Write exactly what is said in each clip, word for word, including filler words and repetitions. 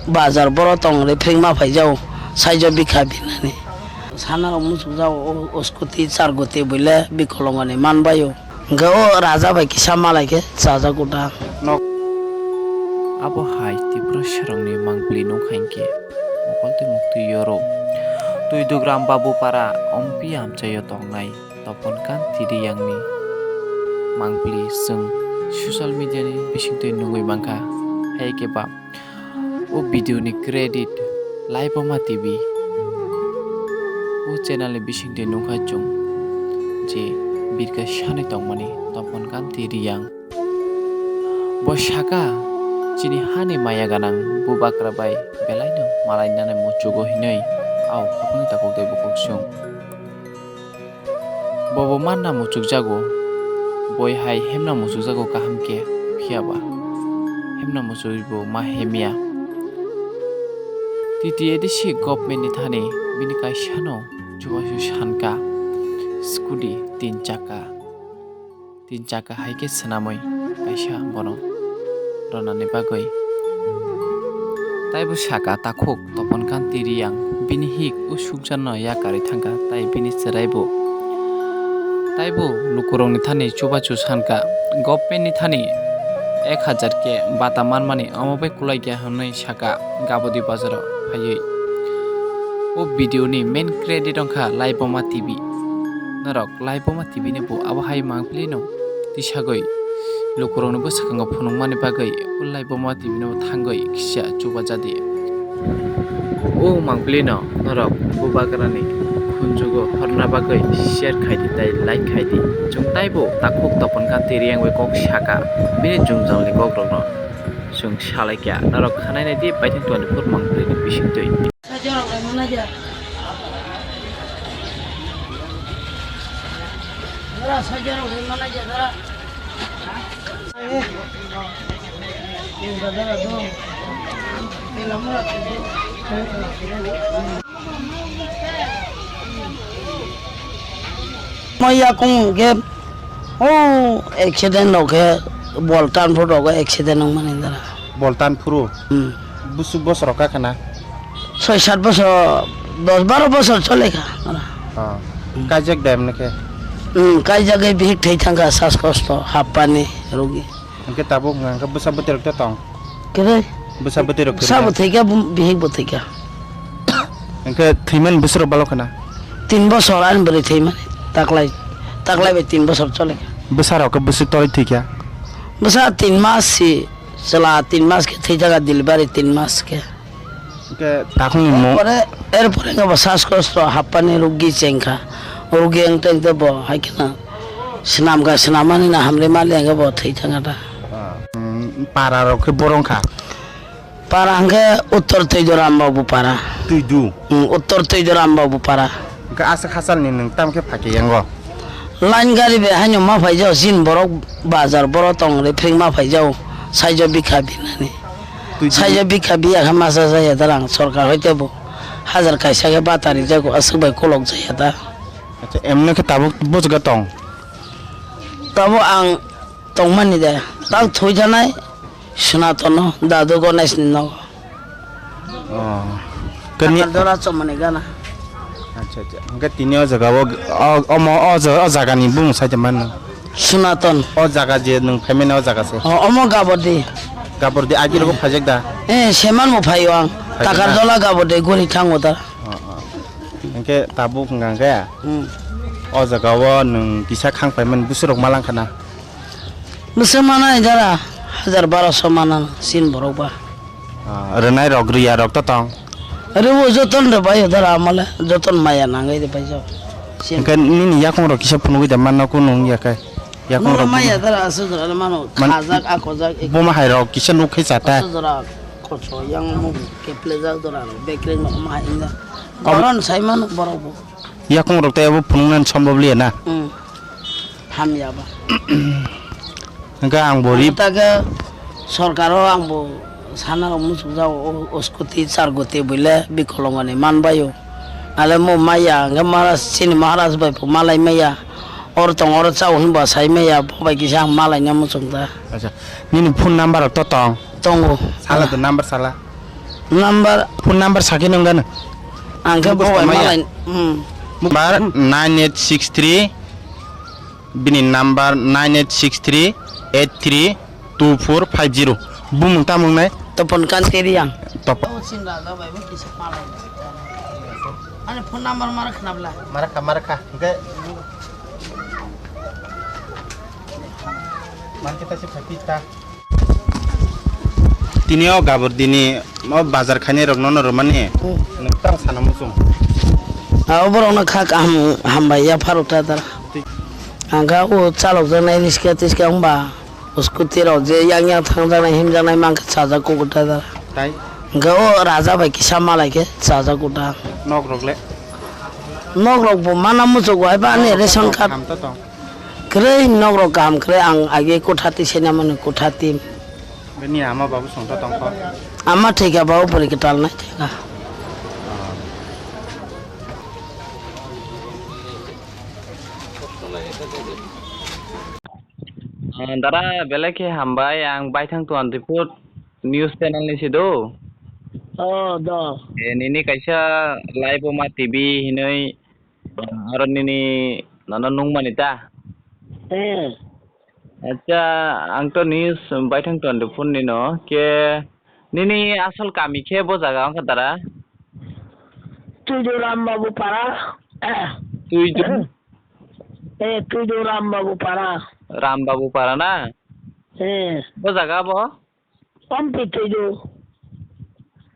Bazar boro tong rephring ma phai jao, saijo bikha binani. Sana rok muchuk jao, o, o scooty char goti buile bikolongoni man baio. Hwnkhe o raja bai kisa malai khe chajak uda. Nok. Abo hai Tiprasarokni mangpili nungkha hinkhe mokol tei muktwi yoro. Twidugram Babu Para Ompi amchaio tongnai Topon Kanti Riyangni mangpili chwng social media ni bisingtwi nungwi mankha. Hai khe ba o video ni credit Laiboma T V. O channel ni bisingtwi nungkha chwng je birka sanwi tongmani Topon Kanti Riyang. Bo saka, "Chini hani maya ganang bubagra bai belaino malainani muchugo hinwi, au hapungni takhuk tei bukhuk chwng." Bobo manna muchukjago, boi hai hemna muchukjago kaham khe, phiya ba hemna muchugwi bo ma hemya. T T A D C government ni thani bini kaisano chubachu sanka, scooty tin chakka, tin chakka hai khe swnamwi kaisa bono ronani bagwi. Taibo saka takhuk Topon Kanti Riyang bini hik o sukjano yakarwi thangkha, tai bini chwraibo. Taibo lukurokni thani chubachu sankha, government ni thani ek hazar khe bata manmani omo bai kwlai khe hwnwi saka Gabodi bazaro phaiwi. O video ni main credit wngkha Laiboma T V. Norok Laiboma T V ni bo abo hai mangpili no tisagwi lukurokni bwskango phunukmani bagwi o Laiboma T V no thangwi kisa chubajadi. O mangpili no norok bubagrani khunjugo horna bagwi share khaidi tei like khaidi. Chwng taibo takhuk Topon Kanti Riyang bai kok saka bini jwngjal ni kok rokno chwng salaikha. Norok khanai naidi paithak twenty-four mangpili ni bisingtwi. Mo yakung hwnkhe o accident rok khe bol tan phuru rogo accident wngmani dara. Bol tan phuru? Hmm. Busuk bosor rok kakha na? Soi sat bosor, dos baro bosor chole kha. Ah. Kaijak da emne khe? Hmm, kaijagwi bihik thai thangkha saskosto happani rogi. Hwnkhe tabuk hwnka hwnkhe bwsa bwtwi rok to tong? Khe? Bwsa bwtwi rok bwsa bo thwikha, bihik bo thwikha. Hwnkhe thwiman bwswk rok balo khna? Tin bosor ani bwrwi thwimani. Taklai, taklai bai tin bosor chole kha. Bwsa rok khe bwswk torwi thwikha? Bwsa tin mas si, chwla tin mas khe thwithaka delivery tin mas khe. Hwnkhe takhukni mo- Erpore, erpore hwnkhe bo saskosto happani rogi chengkha. Rogi wngte wngte bo hai kheno swnamkha, swnamani na hamri mali hwnkhe bo thwi thangkha da. Ah, mm, para rok khe borok wngkha? Para hwnkhe Uttor Twidu Rambabu para. Twidu? Mm, Uttor Twidu Rambabu para. Hwnkhe aswk hachalni nwng tamo khe phaikhe yango? Line gari bai haino ma phaijao, chini borok bazar boro tong rephring ma phaijao, saijo bikha binani. Twidu? Saijo bikha biya khe masa jaya da rang, sorkar hoite bo hajar kaisa khe bata rijago, aswk bai kolok jaya da. Acha, emne khe tabuk bujga tong? Tabuk ang tongmani de, tak thwi janai. Sunatono, Dadu Ganesh ni nogo. Oh. Kani Takar Dola Chomoni gana. Acha, acha. Hwnkhe tini o jaga o, o, omo, o, ja-, o jaga ni bumung sai tongmani. Sunaton. O jaga je nwng phaimani o jaga se. O, omo Gabordi. Gabordi agi rogo phaijak da? Eh, seman mo phaio ang. Phaijak da? Takar Dola Gabordi guri thango da. Oh, oh. Hwnkhe tabuk hwnkha khe? Hmm. O jaga o nwng kisa khang phaimani bwswk rok ma lang khana? Bwswk manai jara hajar baroso manang chini borok ba. Ah, rwnai rok, rwya rok to tong? Rwo joton rwbaio jara amole, joton maya nangwi rwbaijao. Chini. Hwnkhe nini yakung rok kisa phunugwi da manna kunu wngya khe? Yakung rok maya jara aswk jora mano, man-, khajak, akojak, ek- buma hai rok kisa nuk khe chata. Aswk jora kocho yang mung keplejak jora rok, bekreng no ma hai wngya. Ob- Boron sai mano borok bo. Yakung rok tei abo phunuknani sombab liya na? Hmm. Hamya ba. Hwnkhe ang bo rip- Ang ta khe sorkaro ang bo sana rok muchuk jago, o, o scooty char goti buile bikolongoni man baio. Ale mo maya, hwnkhe Maharaj, chini Maharaj bai bo malai maya. Oro tong, oro chao hinba sai maya, bo bai kisa ang malaina muchung da. Acha, nini phone number rok to tong? Tongo. Sala do number sala. Number, phone number sakhe nung gano. Ang khe bwskanmaya. Malai, hmm. Number nine eight six three, bini number nine eight six three eight three two four five zero. Bumung tamung nai? Topon Kanti Riyang. Topon. Ani phone number mara khna bla? Mara kha, mara kha. Hwnkhe man kita si phaiphi ta. Tini o gabur dini o bazar khainai rok nono rwmani. Hmm. Nwng tang sana muchung. Abo borok no kha kaham hambai ya pharo ta dara. Ang kha o chalok jaknai riska tiska wngba. Scooty rok je yang yang thangjaknai himjaknai mankhe chajak kukuta da. Tai? Hwnkhe o raja bai kisa malai khe chajak kuta. Nok rok le? Nok rok bo mana muchuk wai ba ani ration card. Kaham to tong. Kwrwi nok rok kaham kwrwi ang age kotha twi sena mani kotha team. Bini ama babu songtha tongkho. Ama thika babu pori kwtal nai thika. Ah, dara belai khe hambai, ang Baithang Tuan Report news channel ni se do. Oh, do. Eh, nini kaisa live o ma T V hinui, ah, aro nini nono nungmani ta? Eh. Acha, ang to news Baithang Tuan Report ni no, ke nini asol kami khe bo jaga wngkha dara? Tuidu Ram Babu Para. Tuidu? Eh, Tuidu Ram Babu Para. Ram Babu Para na? Eh. Bo jaga bo? Ompi Tuidu.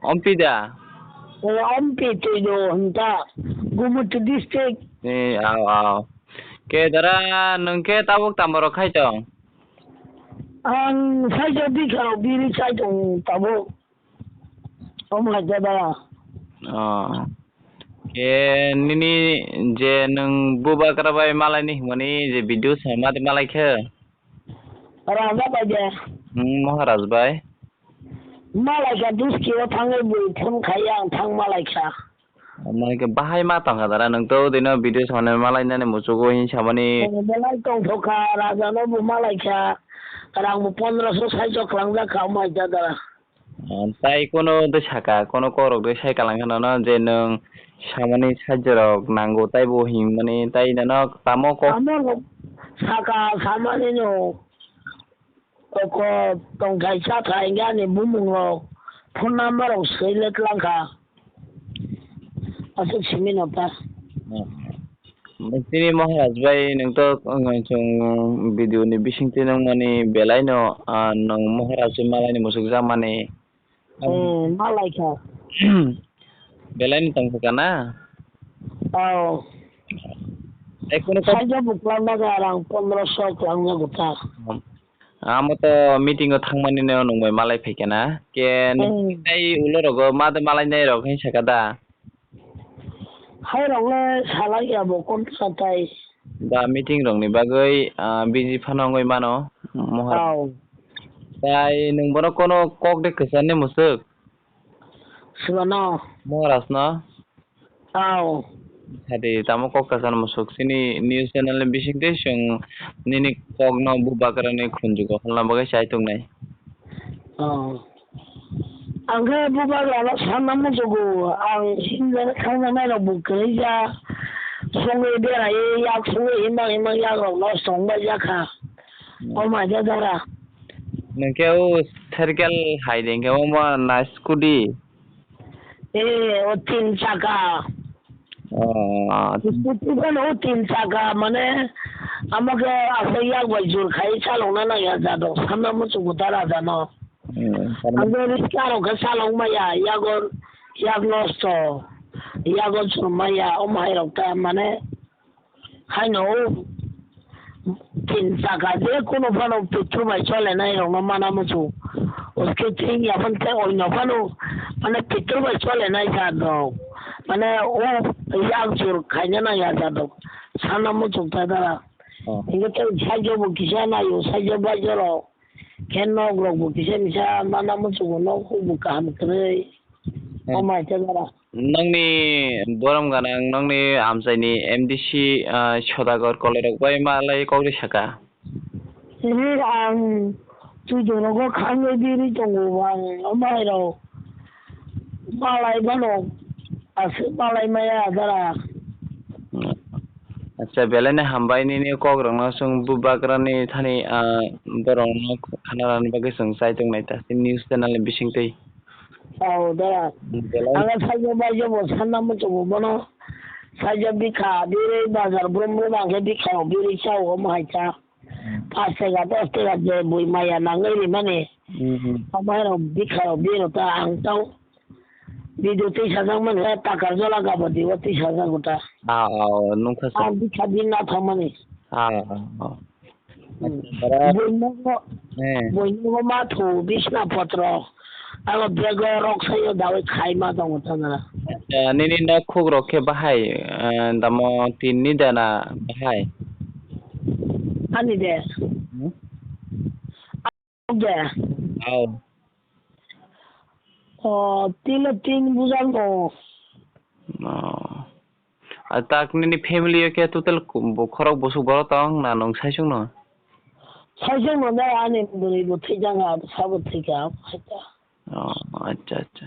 Ompi da? Eh, Ompi Tuidu hwnta. Gumutu district. Eh, ao, ao. Ke dara nwng khe tabuk tamo rok khai tong? Ang saijak bikha rok biri chai tong tabuk. Omo hai khe da. Oh. Ke nini je nwng bubagra bai malai ni hwnmani je video sama de malai khe? Raja bai de. Hmm, Maharaj bai. Malai kha duski o thangwi bui phone khai ang thang malai kha. Omo hai khe bahai ma tong kha dara nwng to dino video sama malai nani muchugo hin samani. Belai tong thok kha raja no bo malai kha. Rang bo pondro so sai chok lang jak kha omo hai khe dara. Ah, tai kono de saka, kono korok de sai kalang kheno no je nwng samani sajorok nango, tai bo himani, tai nono tamo kok. Tamo rok saka samani no koko tongthai chathai hingke ani bumung rok phone number rok soi le tlang kha. Aswk simi no ta. Chini Maharaj bai nwng to, uh, chwng video ni bisingtwi nung mani belai no, ah, nwng Maharaj se malai ni musuk jak mani. Hmm, malai kha. Belai no tong kha na? Oh. Ekuni kok. Saja buklang na ga rang pondro so klang na guta. Hmm. Amo to meeting o thangmani no nwng bai malai phaikha na. Ke nwng Hmm. Tai ulo rogo ma de malai nai rok hin saka da. Hai rok le salai ya bo kon sa tai. Da meeting rok ni bagwi, ah, busy phano wngwi mano, Mohar. Au. Tai nwng bono kono kok de kwcharni musuk? Swbano. Moharaj no? Au. Sadi tamo kok kwchar musuk chini news channel ni bising twi chwng nini kok no bubagrani khunjugo hwnna bagwi chai tongnai. Oh. Ang khe bubagrano sanna muchugo, ang himjani thangjaknairok bo kwrwi ja, songwi beraiwi yak songwi himang himang yakrok nosto wngbai jakha. Hmm. Omo hai khe dara. Nwng khe o circle hai de, hwnkhe omo na scooty? Eh, o tin chaka. Oh. Scooty phano o tin chaka, mane, amo khe aswk yak bai jur khai chalokna nangya jadok, sanna muchugo dara jano. Hmm, ang khe riska rok khe chalok maya, yago, yak nosto, yago chum maya, omo hai rok ta, mane, haino o tin chaka je kuno phano petrol bai cholenai rokno mana muchung. Uske thing ya phano tei oino phano, mane, petrol bai cholenai jat rok. Mane, o yak jur khaina nangya jat rok. Sana muchung ta dara. Oh. Hingke tei saijo bo kisa naio, saijo bai joro. Khe nok rok bo kisa misa mana muchungo nok huk bo kaham kwrwi. Hmm. Omo hai khe dara. Nokni borom gana, nokni amchaini M D C, ah, Sodagar Koloi rok bai malai kok ri saka. Ri ang twi dorogo khangwi biri tongo ang omo hai rok. Malai mano, aswk malai maya dara. Acha, belai no hambai nini kok rok no chwng bubagra ni thani, ah, borok no khana rwna bagwi chwng chai tongnai ta, news channel ni bising twi. Oh, dara. Belai. Ang sajo bai jobo sanna muchungo bono. Sajo bikha birwi bazar brum brum ang khe bikha birwi chao omo hai cha. Hmm. Pash taka, dos taka je bui maya nangwi rimani. Hmm, hmm. Omo hai rok bikha rok birwi ta ang tao. Video twi sajak mani, eh, takar jola gabo dibo twi sajak uta. Ah, oh, nungkha sa. Ah, bikha din na thangmani. Ah, ah, ah. Hmm. Bara. Buinogo, eh. Buinogo ma thu bisna potro. Abo bego rok sayo dawi khai ma tongo tanara. Acha, nini na khuk rok khe bahai, eh, damo tin ni dana bahai. Ani de. Hmm? De. Au. O, tilo tin bujang o. O. A tak nini family o khe total ku-, bo-, khorok bosuk borok tong na nwng saisung no? Saisung no dai ani bwrwi bo thwijak ha, sabo thwikha, haikha. O, acha, acha.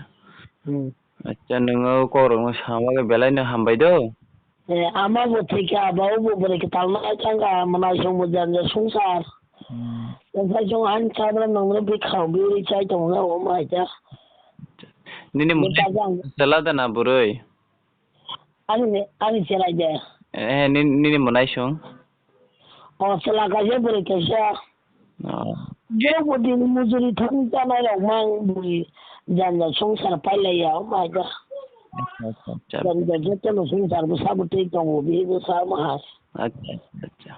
Hmm. Acha, nwng o kokrok no sama khe belai no hambai do. Eh, ama bo thwikha, abo bo bwrwi kwtal no ai thangkha, mwnai song bo janja swngchar. Hmm. Nwng saisung ani chabra nwng no bikha, biri chai tong na o mai cha. Nini mwtai chela da na bwrwi? Ani, ani chela de. Eh, ni-, nini mwnaisung? O, chela kaisa, bwrwi kaisa. O. Bwrwi bo din mujuri thang chanai rok mang bwrwi janja swngchar pailaiya, o mai da. Acha, acha, acha. Janja joto no swngchar bwsa bwtwi tongo, bini bwsa ma hai. Acha, acha, acha.